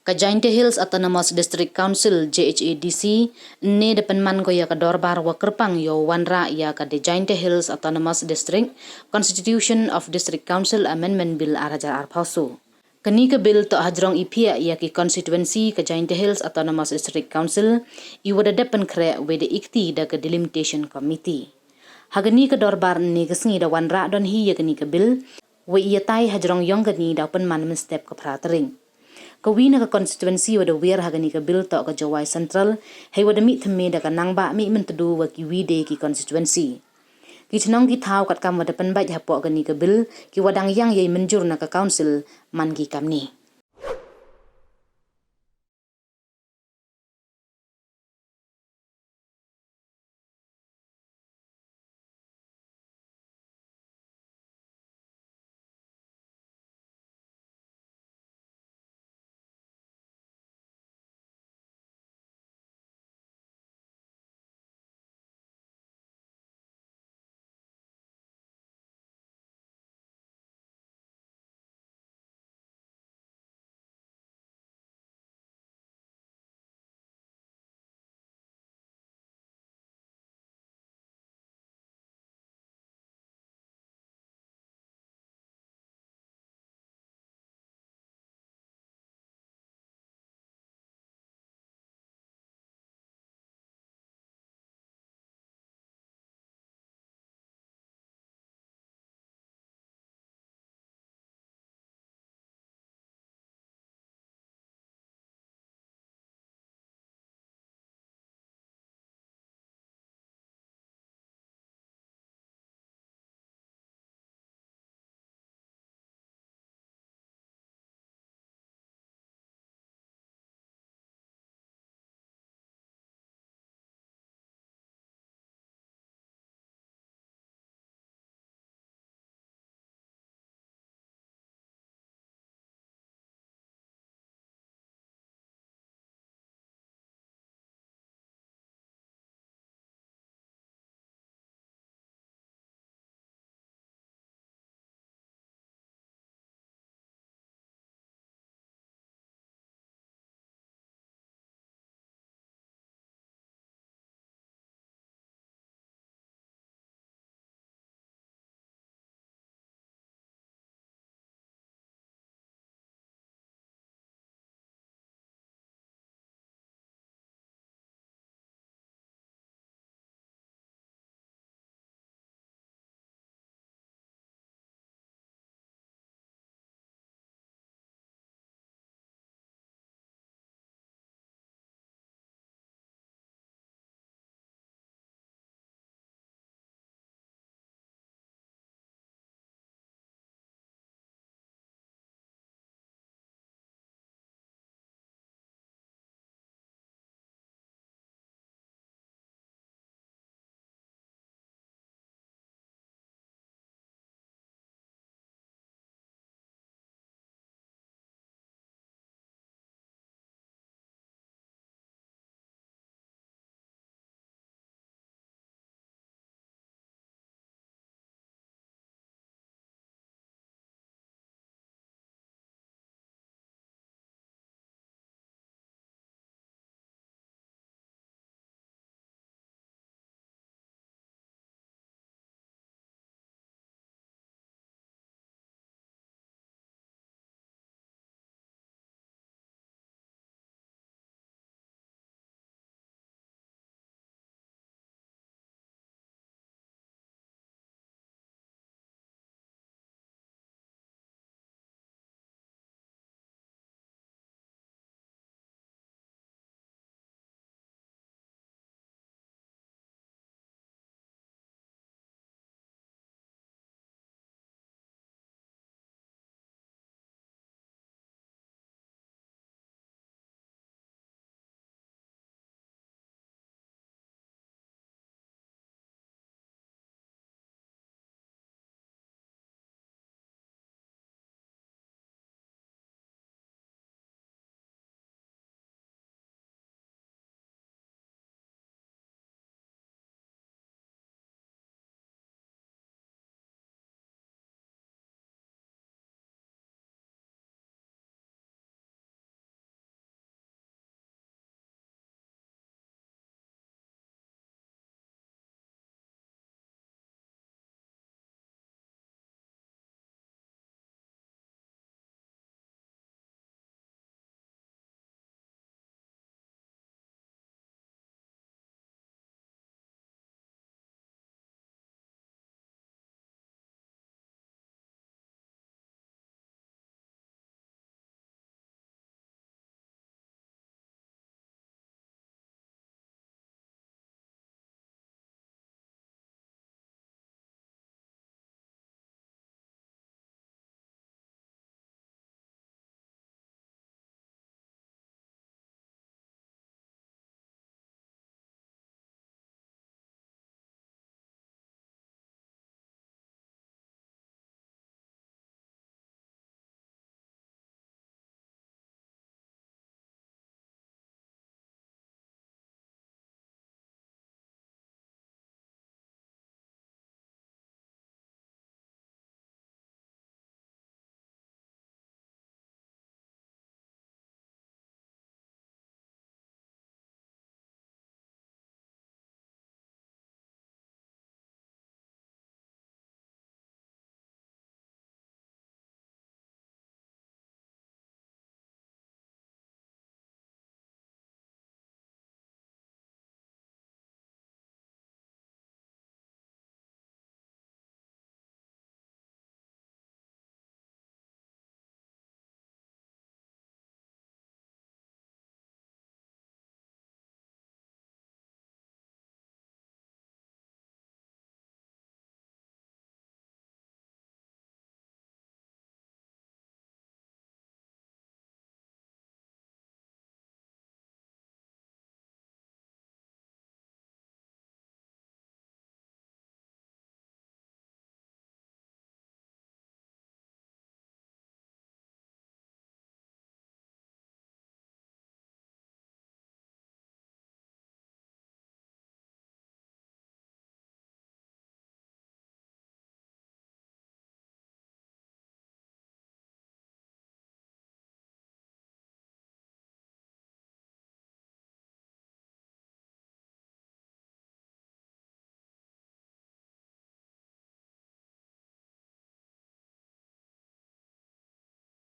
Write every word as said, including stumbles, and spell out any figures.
Ka Jaintia Hills Autonomous District Council, J H A D C, ne da pynman ko ya ka dorbar wa kyrpang yow wanrah ya ka The Jaintia Hills Autonomous District Constitution of District Council Amendment Bill ar hajar arphaw so. Kani ka bill toh hajrong i phiah ya ki constituency ka Jaintia Hills Autonomous District Council, i wa da dep pynkhreh we da ikti da ka Delimitation Committee. Ha kani ka dorbar ne ka sngi da wanrah don hi ya kani ka bill, we i yatai hajrong yong kani da pynman mynstep ka phra tarik. Ka wi na ka constituency wa da wiar ha kani ka bill toh ka Jowai Central, hei wa da mih thymme da ka Nangbah Mihmyntdu wa ki wi de ki constituency. Ki chnong ki thaw katkam wa da pynbait hapoh kani ka bill, ki wa dang yang yei mynjur na ka council, man ki kamni.